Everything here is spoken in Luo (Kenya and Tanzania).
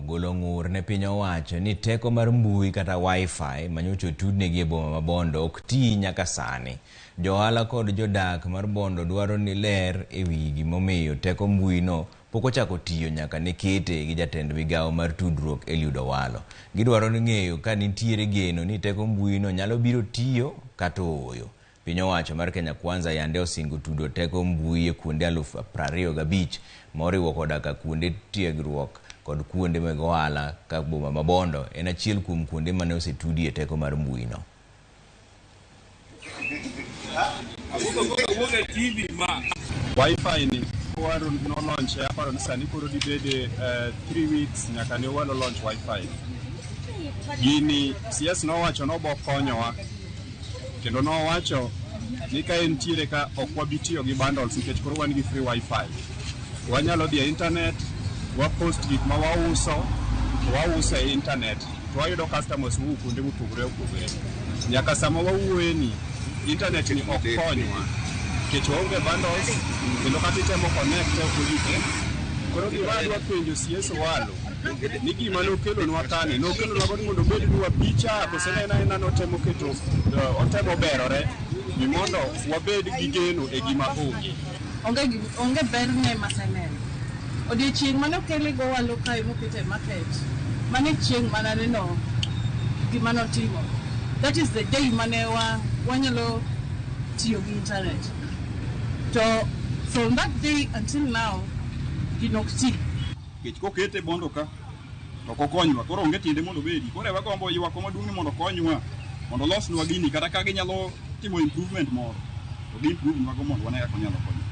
ogolo ng'ur ne piny owacho ni teko mar mbui kata wifi manyocha otudnegi e boma ma Bondo ok tii nyaka sani. Jo ohala kod jodak mar Bondo dwaro ni ler e wi gimomiyo teko mbui no pok ochako tiyo nyaka ne kete gi jatend migawo mar tudruok Eliud Owalo. Gidwaro ng'eyo ka nitiere geno ni teko mbui no nyalo biro tiyo kata ooyo. Piny owacho mar Kenya Kwanza yande osingo tudo teko mbui e kuonde 25,000 moriwo koda ka kuonde tiegruok kod kuonde mag ohala ka boma ma Bondo en achiel kuom kuonde mane osetudie teko mar mbui no. Wi-Fi ni Owalo no launch aparo ni sani koro dibede 3 weeks nyaka ne Owalo launch Wi-Fi. Gini CS nowacho nobo konyowa kendo nowacho ni ka entiere ka ok wabi tiyo gi bundles nikech koro wan gi free Wi-Fi. Wanyalo dhi e internet, wa post gik ma wauso, to wauso e internet, to wayudo customers mowuok kuonde mopogore opogore. Nyaka sama wawuoye ni internet ni ok konywa nikech waonge bundles kendo kata itemo connect ok oyie. Koro gima adwa penjo CS Owalo ni gima nokelonwa kani nokelonwa go ni mondo obednwa picha koso ne en aena notemo keto otemo berore ni mondo wabed gi geno e gima onge. Onge berne maseneno. Odiochieng' mane okele go Owalo kae mokete e market, mano e chieng' mane aneno gima notimo. That is the day mane wa wanyalo tiyo gi internet. To from that day until now, gino ok ti. Nikech kokete Bondo ka to ok okonywa koro onge tiende mondo obedi. Koro wagombo ywak maduong' ni mondo okonywa mondo olosnwa gini kata ka ginyalo timo improvement moro to gi improve nwago mondo wane kaka onyalo konyo.